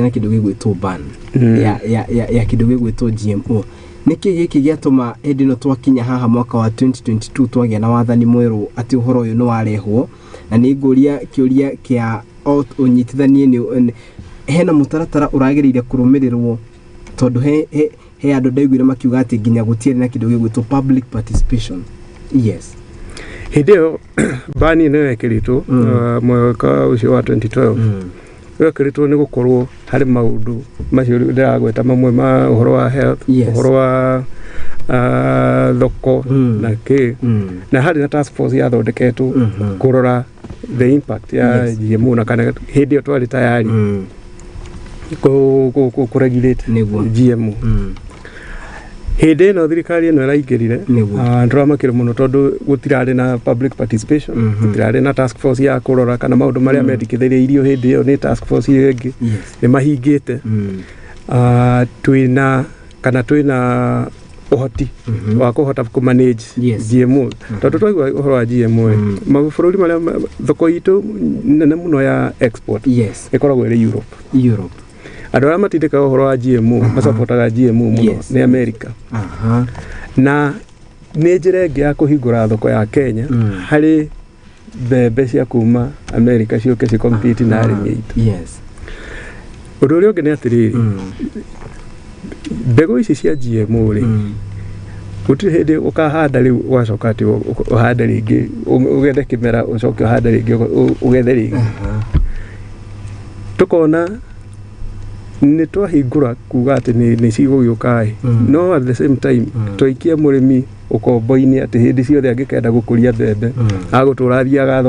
Na kĩndũ gĩgwĩtwo ban ya kĩndũ gĩgwĩtwo GMO, nĩkĩ gĩkĩ gĩatũma hĩndĩ ĩno twakinya haha mwaka wa 2022 twagĩa na wathani mwerũ atĩ ũhoro ũyũ nĩ warehwo? Na nĩ ngũria kĩũria kĩa o ũnyitithanie nĩ hena mũtaratara ũragĩrĩire kũrũmĩrĩrwo, tondũ he andũ ndaiguire makiuga atĩ nginya gũtiarĩ na kĩndũ gĩgwĩtwo public participation, yes. Hĩndĩ ĩyo ban ĩno yekĩrĩtwo mwaka ũcio wa 2012, wekĩrĩtwo nĩ gũkorwo harĩ maũndũ macio ndĩragweta, mamwe ma ũhoro wa health, ũhoro wa thoko na kĩ, na harĩ na task force yathondeketwo kũrora the impact ya GMO na kana hĩndĩ ĩyo twarĩ tayari kũ regulate GMO. Hĩndĩ ĩno thirikari ĩno ĩraingĩrire, ndĩramakire mũno tondũ gũtirarĩ na public participation, gũtirarĩ na task force ya kũrora kana maũndũ marĩa mendekithĩrĩirio hĩndĩ ĩyo nĩ task force ĩyo ĩngĩ nĩ mahingĩte. Twĩna kana twĩna ũhoti wa kũhota kũ manage GMO, tondũ twaigua ũhoro wa GMO, mabũrũri marĩa thoko itũ nene mũno ya export ĩkoragwo ĩrĩ Europe. Europe. Andũ arĩa matindĩkaga ũhoro wa GMO, macapotaga GMO mũno, nĩ America. Na nĩ njĩra ĩngĩ ya kũhingũra thoko ya Kenya harĩ mbembe cia kuma America ciũke ci compete na arĩmi aitũ. Ũndũ ũrĩa ũngĩ nĩ atĩrĩrĩ, mbegũ ici cia GMO rĩ, gũtirĩ hĩndĩ ũkahanda rĩu ũgacoka atĩ ũhande rĩngĩ, ũgethe kĩmera, ũcoke ũhande rĩngĩ, ũgethe rĩngĩ. Tũkona nĩ twahingũra kuga atĩ nĩ cigũgĩũka ĩ, no at the same time twaikia mũrĩmi ũkombo-inĩ atĩ hĩndĩ ciothe angĩkenda gũkũria mbembe agũtũra athiaga.